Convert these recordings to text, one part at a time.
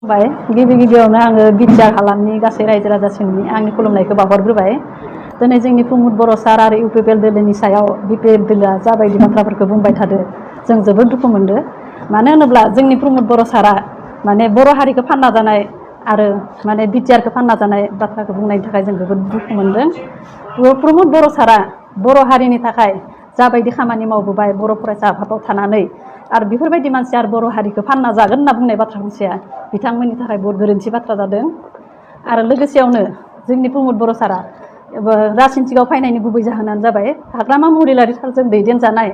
बाय गिबि गिबियावनो आङो बिटिआर हालामनि गासै रायजो राजासिमनि आंनि खुलुमनायखौ बावहरग्रोबाय। दिनै जोंनि प्रमद बर' सार आरो इउपिपिएल दोलोनि सायाव बिपिएल दोलोआ जाबायदि बाथ्राफोरखौ बुंबाय थादों जों जोबोद दुखु मोनदों। मानो होनोब्ला जोंनि प्रमद बर' सारा माने बर' हारिखौ फानना जानाय आरो माने बिटिआरखौ फानना जानाय बाथ्राखौ बुंनायनि थाखाय जों जोबोद दुखु मोनदों। प्रमद बर' सारा बर' हारिनि थाखाय जाबायदि खामानि मावबोबाय बर' फरायसा आफादाव थानानै आरो बेफोरबायदि मानसिया आरो बर' हारिखौ फानना जागोन होनना बुंनाय बाथ्रा मोनसेया बिथांमोननि थाखाय बहुत गोरोन्थि बाथ्रा जादों। आरो लोगोसेयावनो जोंनि प्रमद बर' सारा राजनितिकआव फैनायनि गुबै जाहोनानो जाबाय हाग्रामा महिलारि सारजों दैदेनजानाय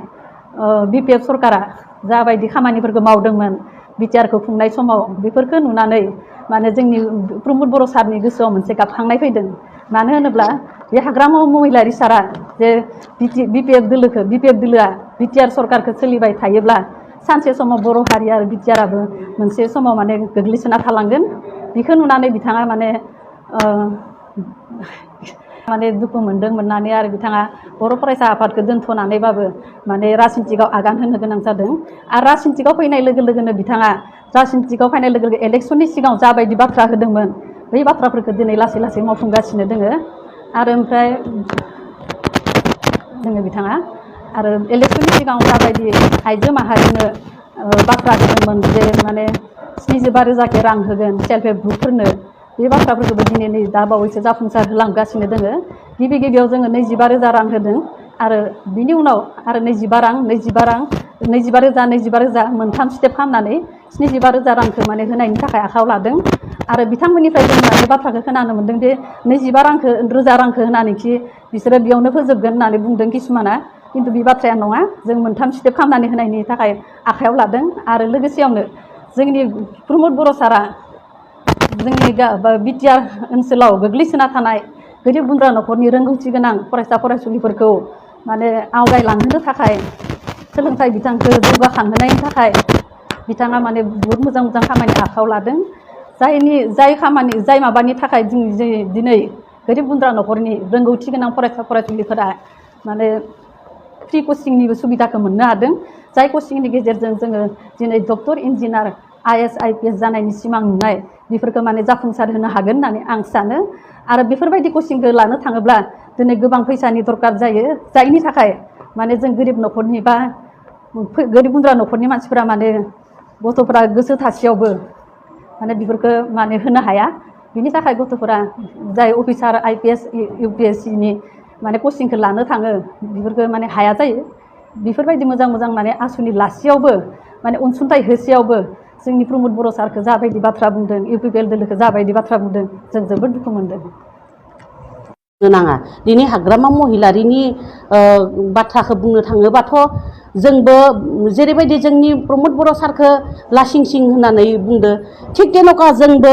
बिपिएफ सरकारा जाबायदि खामानिफोरखौ मावदोंमोन बिटिआरखौ खुंनाय समाव बेफोरखौ नुनानै माने जोंनि प्रमद बर' सारनि गोसोआव मोनसे गाबखांनाय फैदों। मानो होनोब्ला बे हाग्रामा महिलारि सारा जे बिपिएफ दोलोआ बिटिआर सरकारखौ सोलिबाय थायोब्ला सानसे समाव बर' हारि आरो बिटिआराबो मोनसे समाव माने गोग्लैसोना थालांगोन। बेखौ नुनानै बिथाङा माने दुखु मोनदों मोननानै आरो बिथाङा बर' फरायसा आफादखौ दोनथ'नानैबाबो माने राजनितिकआव आगान होनो गोनां जादों। आरो राजनितिकआव फैनाय लोगो लोगोनो बिथाङा राजनितिकआव फैनाय लोगो लोगो इलेक्सननि सिगाङाव जाबायदि बाथ्रा होदोंमोन बै बाथ्राफोरखौ दिनै लासै लासै मावफुंगासिनो दोङो। आरो ओमफ्राय बिथाङा आरो इलेक्सननि सिगाङाव जाबायदि आइजो माहारिनो बाथ्रा होदोंमोन जे माने 75,000 रां होगोन सेल्फ हेल्प ग्रुपफोरनो बे बाथ्राफोरखौबो दिनै नै दा बावैसो जाफुंसार होलांगासिनो दोङो। गिबि गिबियाव जोङो 25,000 रां होदों आरो बिनि उनाव आरो 25,000 मोनथाम स्टेप खालामनानै 75,000 रांखौ माने होनायनि थाखाय आखायाव लादों। आरो बिथांमोननिफ्राय जों माने बाथ्राखौ खोनानो मोन्दों जे 25,000 रांखौ होनानैखि बिसोरो बेयावनो फोजोबगोन होननानै बुंदों किसुमाना, खिन्थु बे बाथ्राया नङा। जों मोनथाम स्टेप खालामनानै होनायनि थाखाय आखायाव लादों। आरो लोगोसेयावनो जोंनि प्रमद बर' सारा जोंनि बिटिआर ओनसोलाव गोग्लैसोना थानाय गोरिब गुन्द्रा न'खरनि रोंगौथि गोनां फरायसा फरायसुलिफोरखौ माने आवगायलांहोनो थाखाय सोलोंथाइ बिथांखौ जौगाखांहोनायनि थाखाय बिथाङा माने बहुत मोजां मोजां खामानि आखायाव लादों। जाय माबानि थाखाय जों दिनै गोरिब गुन्द्रा न'खरनि रोंगौथि गोनां फरायसा फरायसुलिफोरा माने फ्रि कचिंनिबो सुबिदाखौ मोननो हादों। जाय कचिंनि गेजेरजों जोङो दिनै डक्टर इन्जिनियार IAS IPS जानायनि सिमां नुनाय बेफोरखौ माने जाफुंसार होनो हागोन होननानै आं सानो। आरो बेफोरबायदि कचिंखौ लानो थाङोब्ला दिनै गोबां फैसानि दरकार जायो, जायनि थाखाय माने जों गोरिब न'खरनि बा गोरिब गुन्द्रा न'खरनि मानसिफोरा माने गथ'फोरा गोसो थासेयावबो माने बेफोरखौ माने होनो हाया। बिनि थाखाय गथ'फोरा जाय अफिसार IPS UPSCनि माने कचिंखौ लानो थाङो बेफोरखौ माने हाया जायो। बेफोरबायदि मोजां मोजां माने आसुनि लासेयावबो माने अनसुंथाइ होसेयावबो जोंनि प्रमद बर' सारखौ जाबायदि बाथ्रा बुंदों इउपिपिएल दोलोखौ जाबायदि बाथ्रा बुंदों जों जोबोद दुखु मोनदों। नाङा दिनै हाग्रामा महिलारिनि बाथ्राखौ बुंनो थाङोबाथ' जोंबो जेरैबायदि जोंनि प्रमद बर' सारखौ लासिं सिं होननानै बुंदो थिग तेनका जोंबो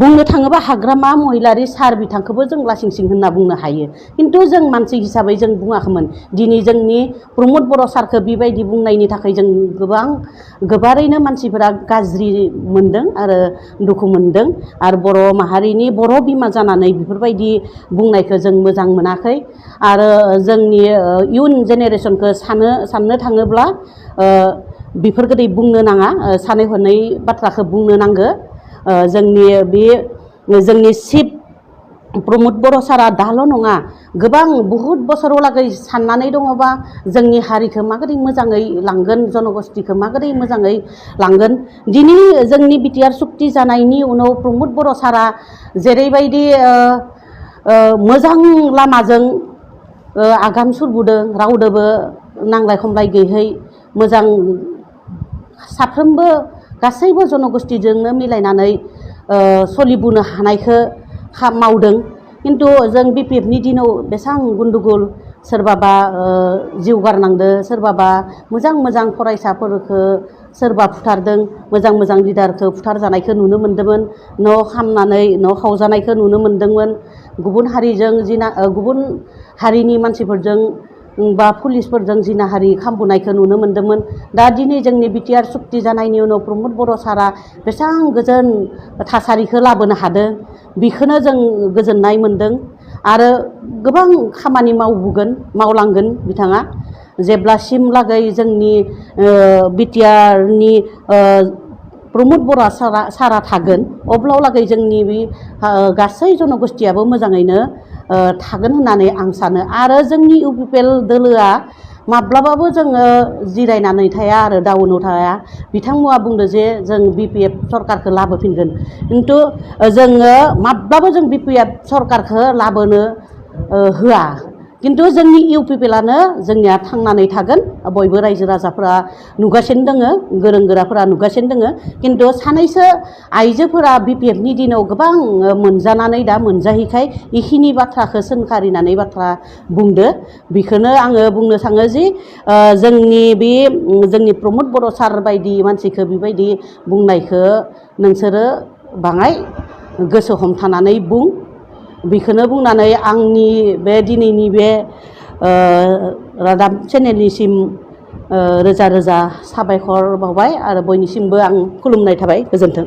बुंनो थाङोबा हाग्रामा महिलारि सार बिथांखौबो जों लासिं सिं होनना बुंनो हायो। खिन्थु जों मानसि हिसाबै जों बुङाखैमोन। दिनै जोंनि प्रमद बर' सारखौ बेबायदि बुंनायनि थाखाय जों गोबारैनो मानसिफोरा गाज्रि मोनदों आरो दुखु मोनदों। आरो बर' माहारिनि बर' बिमा जानानै बेफोरबायदि बुंनायखौ जों मोजां मोनाखै। आरो जोंनि इयुन जेनेरेसनखौ साननो थाङोब्ला बेफोरखौ बुंनो नाङा, सानै हनै बाथ्राखौ बुंनो नांगौ। जोंनि चिफ प्रमद बर' सारा दाल' नङा गोबां बहुद बोसोरावलागै साननानै दङबा जोंनि हारिखौ माबोरै मोजाङै लांगोन, जनगोष्ठीखौ माबोरै मोजाङै लांगोन। दिनै जोंनि बिटिआर सुक्ति जानायनि उनाव प्रमद बर' सारा जेरैबायदि मोजां लामाजों आगान सुरबोदों, रावदोबो नांलाय खमलाय गैयै मोजां साफ्रोमबो गासैबो जनगोष्ठीजोंनो मिलायनानै सोलिबोनो हानायखौ मावदों। खिन्थु जों बिपिएफनि दिनाव बेसेबां गुन्दुगुल सोरबाबा जिउ गारनांदो, सोरबाबा मोजां फरायसाफोरखौ सोरबा फुथारदों, मोजां लिडारखौ फुथार जानायखौ नुनो मोन्दोंमोन, न' खामनानै न' खावजानायखौ नुनो मोन्दोंमोन, गुबुन हारिनि मानसिफोरजों बा पुलिसफोरजों जिनाहारि खालामबोनायखौ नुनो मोन्दोंमोन। दा दिनै जोंनि बिटिआर सुक्ति जानायनि उनाव प्रमद बर' सारा बेसेबां गोजोन थासारिखौ लाबोनो हादों बेखौनो जों गोजोननाय मोन्दों। आरो गोबां खामानि मावलांगोन बिथाङा जेब्लासिमलागै जोंनि बिटिआरनि प्रमद बर' सारा थागोन अब्लालागै जोंनि बे गासै जनगोष्ठियाबो मोजाङैनो थागोन होननानै आं सानो आरो जोंनि इउपिपिएल दोलोआ माब्लाबाबो जोङो जिरायनानै थाया आरो डाउनाव थाया बिथांमोना बुंदो जे जों बिपिएफ सरकारखौ लाबोफिनगोन खिन्थु जोङो माब्लाबो जों बिपिएफ सरकारखौ लाबोनो होआ खिन्थु जोंनि इउपिपिएलानो जोंनिया थांनानै थागोन बयबो रायजो राजाफोरा नुगासिनो दोङो गोरों गोराफोरा नुगासिनो दोङो खिन्थु सानैसो आइजोफोरा बिपिएफनि दिनाव गोबां मोनजानानै दा मोनजायैखाय इखिनि बाथ्राखौ सोंखारिनानै बाथ्रा बुंदो बेखौनो आङो बुंनो थाङो जि जोंनि प्रमद बर' सार बायदि मानसिखौ बेबायदि बुंनायखौ नोंसोरो बाङाय गोसो हमथानानै बुं बेखौनो बुंनानै आंनि बे दिनैनि बे रादाब चेनेलनिसिम रोजा रोजा साबायखर बावबाय आरो बयनिसिमबो आं खुलुमनाय थाबाय गोजोन्थों।